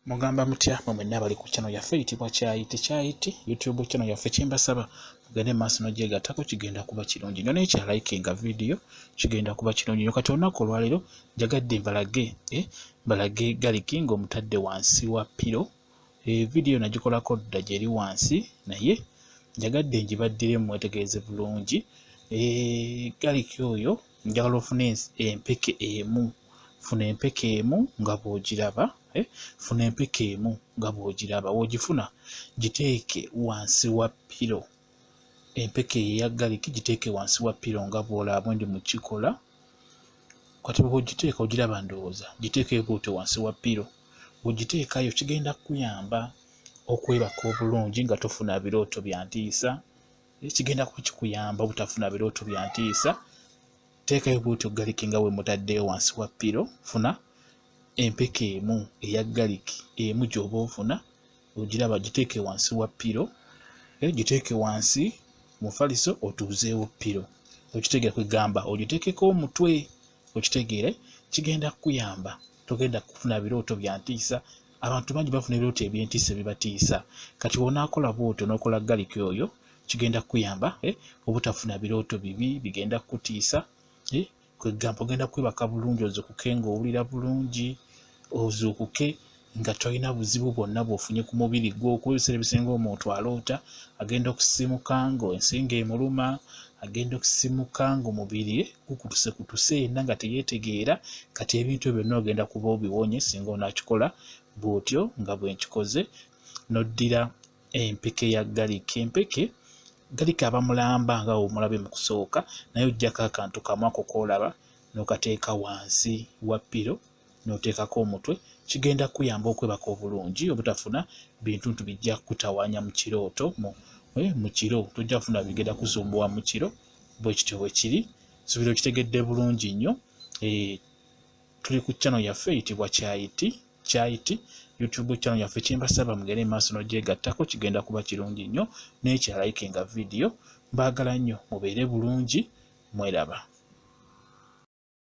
Mugamba mutya mwe mwenna abali ku channel yaffe eyitibwa Kyayiti Kyayiti YouTube channel yaffe, kyembasaba mugende maaso n'ogyegattako, kigenda kuba kirungi nnyo, naye kya likinga video kigenda kuba kirungi nnyo. Kati olunaku olwaleero njagadde mbalage garlic ng'omutadde wansi wa pillow. Video nagikolako dda, gyeri wansi, naye njagadde ngibaddiremu mwetegereze bulungi. Garlic oyo njagala ofune empeke emu, funa empeke emu nga bw'ogiraba, funa empeke emu nga bw'ogiraba, w'ogifuna giteeke wansi wa pillow. Empeke eya garlic giteeke wansi wa pillow nga bw'olaba bwe ndi mu kikola. Kati bw'ogiteeka, ogiraba ndowooza, giteeke bw'otyo wansi wa pillow. Bw'ogiteekayo kigenda kukuyamba okwebaka obulungi nga tofuna birooto bya ntiisa, kigenda kuba kikuyamba obutafuna birooto bya ntiisa. Teekayo bw'otyo garlic nga bwe mutaddeyo wansi wa pillow, funa empeke emu eya garlic emu gy'oba ofuna, ogiraba, giteeke wansi wa pillow, giteeke wansi mufaliso otuuzeewo pillow. Okitegeera? Kwegamba ogiteekeko omutwe, okitegeere, kigenda kukuyamba togenda kufuna birooto bya ntiisa. Abantu bangi bafuna ebirooto eby'entiisa ebibatiisa. Kati bw'onaakola bw'otyo n'okola garlic oyo, kigenda kukuyamba obutafuna birooto bibi bigenda kukutiisa. Kwegamba ogenda kwebaka bulungi, ozuukuke ng'owulira bulungi, ozuukuke nga tolina buzibu bwonna bw'ofunye ku mubiri gwo. Kuba ebiseera ebisinga omuntu aloota agenda okusisimuka ng'ensingo emuluma, agenda okusisimuka ng'omubiri gukutusekutuse yenna nga teyeetegeera. Kati ebintu ebyo byonna ogenda kuba obiwonye singa onaakikola bw'otyo nga bwe nkikoze, n'oddira empeke ya garlic. Empeke garlic aba mulamba nga bw'omulabye mu kusooka, naye oggyako akantu kamu ako k'olaba n'okateeka wansi wa pillow n'oteekako omutwe, kigenda kukuyamba okwebaka obulungi obutafuna bintuntu bijja kukutawaanya mu kirooto mu kiro tojja kufuna bigenda kusumbuwa mu kiro. Bwe kityo bwe kiri, nsuubira okitegedde bulungi nnyo. Tuli ku channel yaffe eyitibwa Kyayiti Kyayiti YouTube channel yaffe, kyembasaba mugende maaso n'ogyegattako, kigenda kuba kirungi nnyo, naye kya likinga video. Mbaagala nnyo, mubeere bulungi, mweraba.